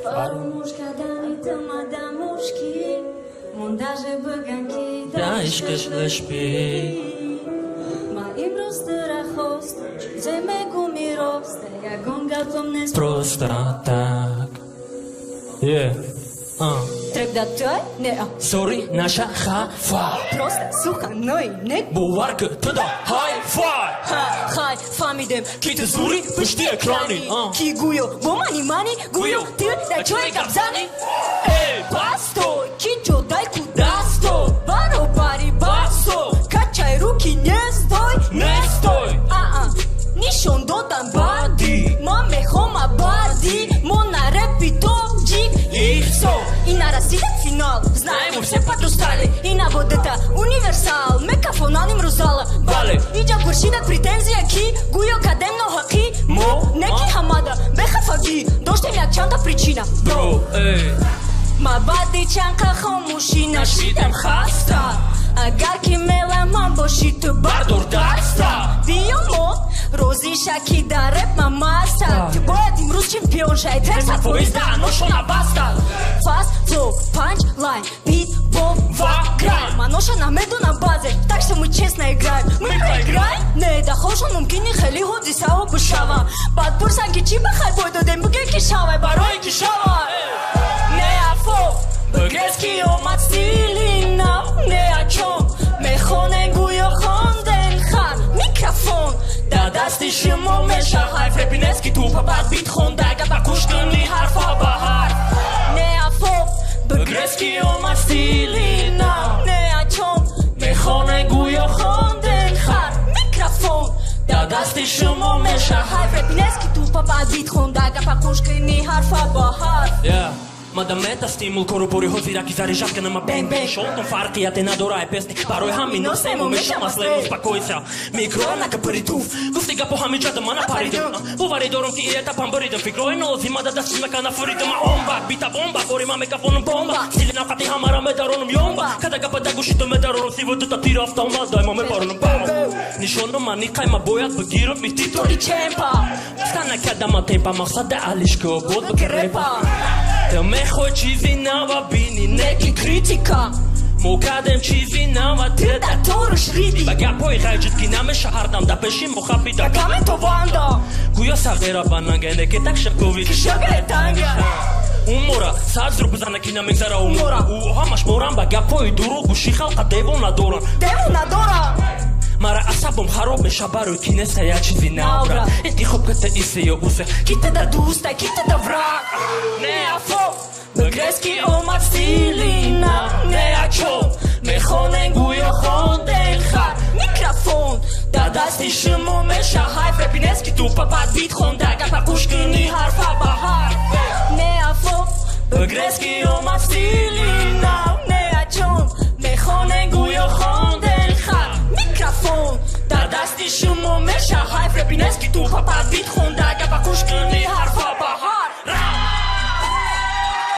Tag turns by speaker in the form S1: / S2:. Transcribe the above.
S1: Фаромӯш кардани ту мада мушкил, монда же биган, ки
S2: да ишқиш лишпи.
S1: Ма имрӯз тура хост, чизе мегӯми рост, ягон гапам нест.
S2: Просто так. Yeah.
S1: Трек да той не.
S2: Sorry, наша хафа.
S1: Просто суханой не.
S2: Бовар ки, ту да хай-фай.
S1: Хай, фаҳмидем.
S2: Ки ту зури пушти экрани.
S1: Ки гӯё бо мани мани, гӯё ту дар ҷои гапзанӣ.
S2: Эй,
S1: постой, ки ҷодай ку дасто баробари басо, качай руки, не стой.
S2: Не стой.
S1: Аа, нишон додан баъди ман мехоҳам абадӣ, мо на репи тоҷик.
S2: Ихсо.
S1: И нарасида финал, знаем, все подустали, и на вот это универсал мекафонаним рӯзала.
S2: Бале.
S1: Иҷа пуршида претензия, ки гӯё кадем ноҳақӣ.
S2: Мо?
S1: Не, ки ҳамада бехафагӣ доштем якчанда причина.
S2: Бро, эй.
S1: Ма баъди чанқа хомӯшӣ нашидам хаста, агар ки меламан бошӣ, ту
S2: бардор даста.
S1: Биё, мо розӣ ша, ки дар реп ма маста, ту бояд имрӯз чемпион шай, трек 100%
S2: да ношона баста.
S1: Fast flow, punch line, бит боб
S2: ва грайм.
S1: Маноша намедонам баъзе, так что мы честно играем, мы проиграем. Не да хошон мумкини хеле ҳодисаҳо бишаванд, баъд пурсан, ки чӣ ба хай бой додем, буге, ки шавай, барои ки шавай. Не афо бигрез, ки омад стили нав, не о чём мехонен, гӯё хонден хар, микрофон
S2: дар дасти шумо меша, ҳайф репи нест, ки ту папат бит хонда, гапа куш кунӣ ҳарфа ба ҳарф.
S1: Не афо
S2: бигрез, ки омад стили нав,
S1: не о чём
S2: мехонен, гӯё хонден хар,
S1: микрофон
S2: дар дасти шумо меша.
S1: Ҳайф репи нест, ки ту папат бит хонда, гапа куш кунӣ ҳарфа ба ҳарф.
S2: Yeah. Мадамета стимул кору бори ҳозираки заряжать канама бэнг бэнг, шонтон фарқияте надора, песни барои ҳамин носему мешам аслем. Успокойся, микро накапари туф гуфти гапо, ҳамиҷада мана паридам, боварӣ дорам, ки этапам буридам, фикрҳои нолозима да дасти макана фуридам, омбак бита бомба, бори ма мегафонам бомба, стили навқати ҳамара медаронам ёмба, када гапа да гӯшито медаронам, 32-та тир автомат дайма мебаронам, нишонам мани қайма бояд бигирам ми титули
S1: и чемпа.
S2: Гуфта накардама темпа, мақсада алишко буд бикрепа, ту мехоҳ чизи нава бини, не ки
S1: критика.
S2: Мо кардем чизи нава, ту
S1: дар торуш риди.
S2: Ба гапҳои ғайҷуд, ки намеша ҳардам да пеши мо хапида.
S1: Камето ванда.
S2: Гӯё сағира ба нангене, ки так шакови.
S1: Кишагае танга.
S2: Умора сад зур бизана, ки намегзара умора, ӯ ҳамаш морам ба гапҳои дурӯғ, гӯши халқа девона дорам.
S1: Девона дорам.
S2: Мара асабом хароб меша, барои ки неста як чизи навра, интихоб ката исе ё усе.
S1: Ки ту да дӯста, ки ту да враг.
S2: Не афо
S1: бигрез, ки омад стили нав,
S2: не о чём мехонен, гӯё хонден хар,
S1: микрофон
S2: дар дасти шумо меша, ҳайф репи нест, ки ту папат бит хонда, гапа куш кунӣ ҳарфа ба ҳарф.
S1: Не афо
S2: бигрез, ки омад стили нав,
S1: не о чём
S2: мехонен, гӯё хонден хар,
S1: микрофон
S2: дар дасти шумо меша, ҳайф репи нест, ки ту папат бит хонда.